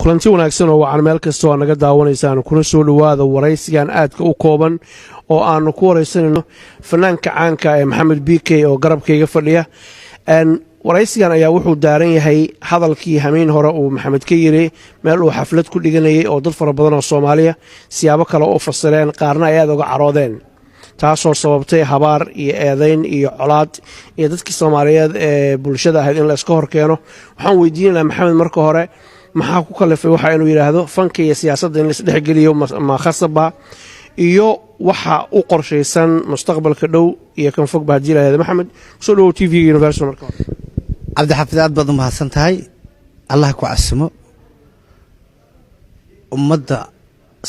Kulanti wanaagsan oo wacan meel kasta oo naga daawanaysaan, kuna soo dhowaada waraysigan aadka u kooban oo aanu ku waraysanayno fanaanka caanka ee Maxamed BK oo garabkayga fadhiya. Waraysigan ayaa wuxuu daaran yahay hadalkii hameen hore uu Maxamed ka yiri meel uu xaflad ku dhiganayay, oo dad fara badan oo Soomaaliya siyaabo kale u fasireen, qaarna ay aad uga caroodeen, taasoo sababtay habaar iyo eedayn iyo colaad iyo dadkii Soomaaliyeed ee bulshada ahayd in la iska hor keeno. Waxaan weydiinaynaa Maxamed marka hore, maxaa ku kalifay waxa inuu yidhaahdo fanka iyo siyaasadda in laisdhexgeliyo ma khasaba, iyo waxa u qorshaysan mustaqbalka dhow iyo kan fogba haddii lahahda? Maxamed, kusoo dhawow TV Universal marka hore. Cabdixaafid, aad baad u mahadsan tahay. Allah ku casumo. Ummadda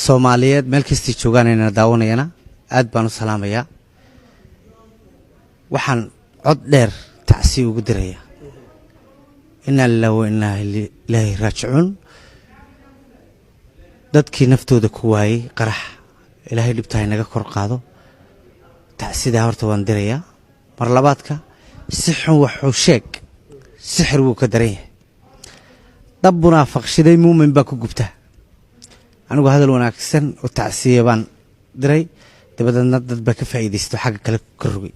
Soomaaliyeed meel kastay joogaanayna daawanayana aad baan u salaamayaa. Waxaan cod dheer tacsi ugu dirayaa, inaa lilah wa inaa ilaahi raajicuun, dadkii naftooda ku waayey qarax. Ilaahay dhibta haynaga kor qaado. Tacsidaa horta waan dirayaa. Mar labaadka, si xun waxuu sheeg sixir wuu ka daran yahay. Dab munaafaqshiday muumin baa ku gubta. Anigu hadal wanaagsan oo tacsiya baan diray, dabadeedna dad baa ka faa'iidaysto, xagga kale ka rogay.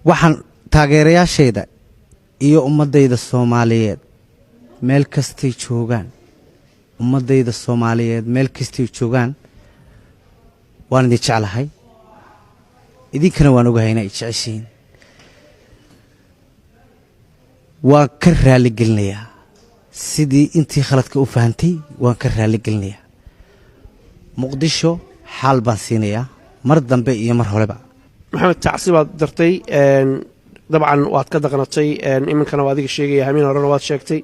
Waxaan taageerayaashayda iyo ummaddayda Soomaaliyeed meel kastay joogaan, ummaddayda Soomaaliyeed meel kastay joogaan, waan idin jeclahay, idinkana waan ogahay inay jeceshihiin. Waan ka raali gelinayaa sidii intii khaladka u fahantay, waan ka raali gelinayaa. Muqdisho xaal baan siinayaa mar dambe iyo mar horeba. Maxamed, tacsi baad dartay, dabcan waad ka daqnatay. Iminkana waa adiga sheegaya, hameen horena waad sheegtay,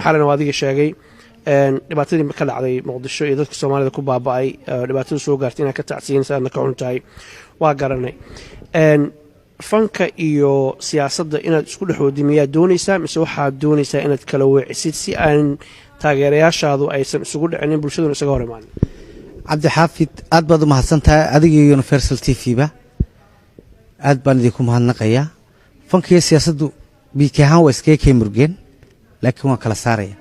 xalina waa adiga sheegay dhibaatadii ka dhacday Muqdisho iyo dadka Soomaalida ku baaba'ay, dhibaatada soo gaartay inaad ka tacsiyanaysa, aadna ka xun tahay, waa garanay. Fanka iyo siyaasadda inaad isku dhex wadi miyaad doonaysaa, mise waxaad doonaysaa inaad kala weecisid si aan taageerayaashaadu aysan isugu dhicinin, bulshaduna isaga hor imaanin? Cabdixaafid, aad baad u mahadsan tahay, adiga iyo Universal TV ba aad baan idinku mahadnaqayaa. Fanka iyo siyaasaddu BK ahaan waa iskaga kay murgeen, laakiin waan kala saaraya.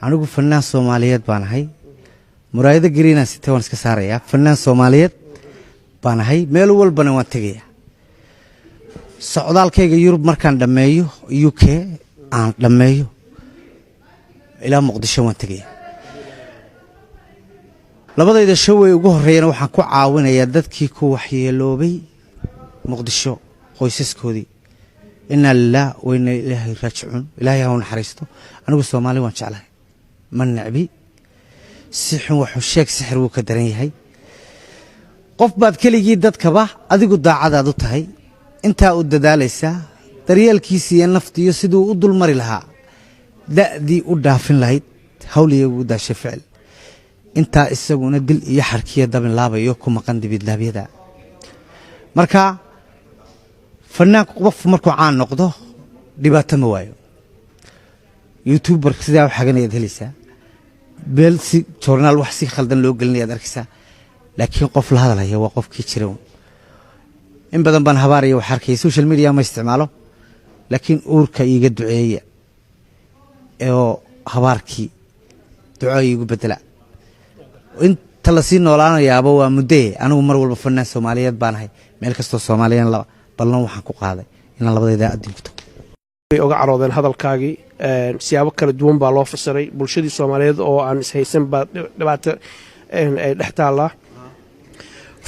Anigu fanaan Soomaaliyeed baan ahay. Muraayado gariinaan sitay waan iska saarayaa. Fanaan Soomaaliyeed baan ahay, meel walbana waan tegayaa. Socdaalkayga Yurub markaan dhammeeyo, UK aan dhammeeyo, ilaa Muqdisho waan tegaya. Labadayda showay ugu horreeyana waxaan ku caawinayaa dadkii ku waxyeeloobay Muqdisho, qoysaskoodii. Inaa lilah wa inaa ilaahi raajicuun. Ilaahay ha u naxariisto. Anigu Soomaali waan jeclahay, ma necbi. Si xun waxuu sheeg sixir wuu ka daran yahay. Qof baad keligii dadkaba adigu daacadaad u tahay, intaa u dadaalaysaa daryeelkiisa iyo naftiiyo siduu u dulmari lahaa, da'dii u dhaafin lahayd hawliya ugu daashay ficil, intaa isaguna dil iyo xarkiyo dabin laabayo ku maqan dibidlaabyada. Marka fanaanku qof markuu caan noqdo dhibaato ma waayo. YouTuber sidaa u xaganayaad helaysaa, meel si joornaal wax si khaldan loo gelinayaad arkaysaa, laakiin qof la hadalaya waa qofkii jira. In badan baan habaaraya wax arkaya. Social media ma isticmaalo, laakiin uurka iiga duceeya oo habaarkii duco iigu bedela. Inta lasii noolaanayaaba waa muddee. Anigu mar walba fanaan Soomaaliyeed baan ahay, meel kastoo Soomaaliyan laba ballan waxaan ku qaaday inaan labadayda adduunku tago. Bay oga caroodeen hadalkaagii, siyaabo kala duwan baa loo fasiray. Bulshadii Soomaaliyeed oo aan ishaysan baa dhibaato ay dhex taallaa.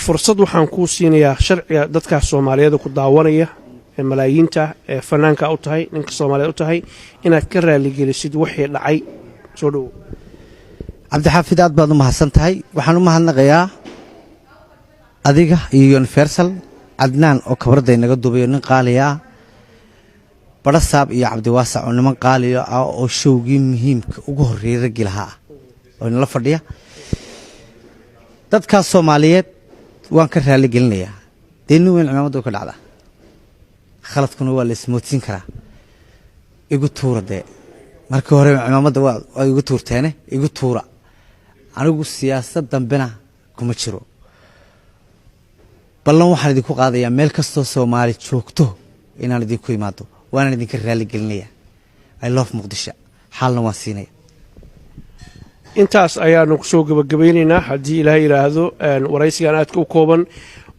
Fursad waxaan kuu siinayaa sharciga dadkaas Soomaaliyeed ku daawanaya ee malaayiinta ee fanaanka u tahay, ninka Soomaaliyeed u tahay, inaad ka raaligelisid wixii dhacay. Soo dhowow. Cabdixaafid, aad baad u mahadsan tahay. Waxaan u mahadnaqayaa adiga iyo Universal, Cadnaan oo kabradda inaga duubayo, nin qaaliya ah, Barasaab iyo Cabdiwaasac oo niman qaaliya ah oo showgii muhiimka ugu horreeyay raggii lahaa ah oo inala fadhiya. Dadkaas Soomaaliyeed waan ka raali gelinayaa. Dee nin weyn cimaamadda ka dhacda, khaladkuna waa la ismoodsiin karaa. Igu tuura dee, markii hore cimaamadda waa igu tuurteene, igu tuura. Anigu siyaasad dambena kuma jiro. Ballan waxaan idinku qaadayaa meel kastoo Soomaali joogto inaan idinku imaado, waanaan idinka raali gelinayaa. I love Muqdisho. Xaalna waan siinaya. Intaas ayaanu kusoo gebagabaynaynaa, haddii Ilaahay yidhaahdo, waraysigan aadka u kooban.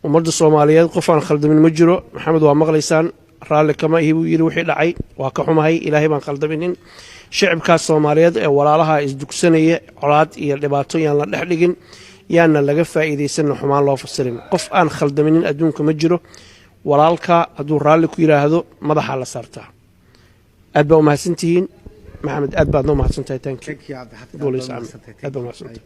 Ummadda Soomaaliyeed, qof aan khaldamin ma jiro. Maxamed waa maqlaysaan, raalli kama ihi buu yidhi wixii dhacay, waa ka xumahay, Ilaahay baan khaldaminin. Shicibkaas Soomaaliyeed ee walaalaha isdugsanaya, colaad iyo dhibaato yaan la dhex dhigin, yaana laga faa'iidaysanna, xumaan loo fasirin. Qof aan khaldaminin adduunka ma jiro. Walaalka hadduu raalli ku yidhaahdo, madaxaa la saartaa. Aad baa umahadsantihiin. Maxamed, aad baadna umahadsantahay. Thank you. Aad baa umahadsantahay.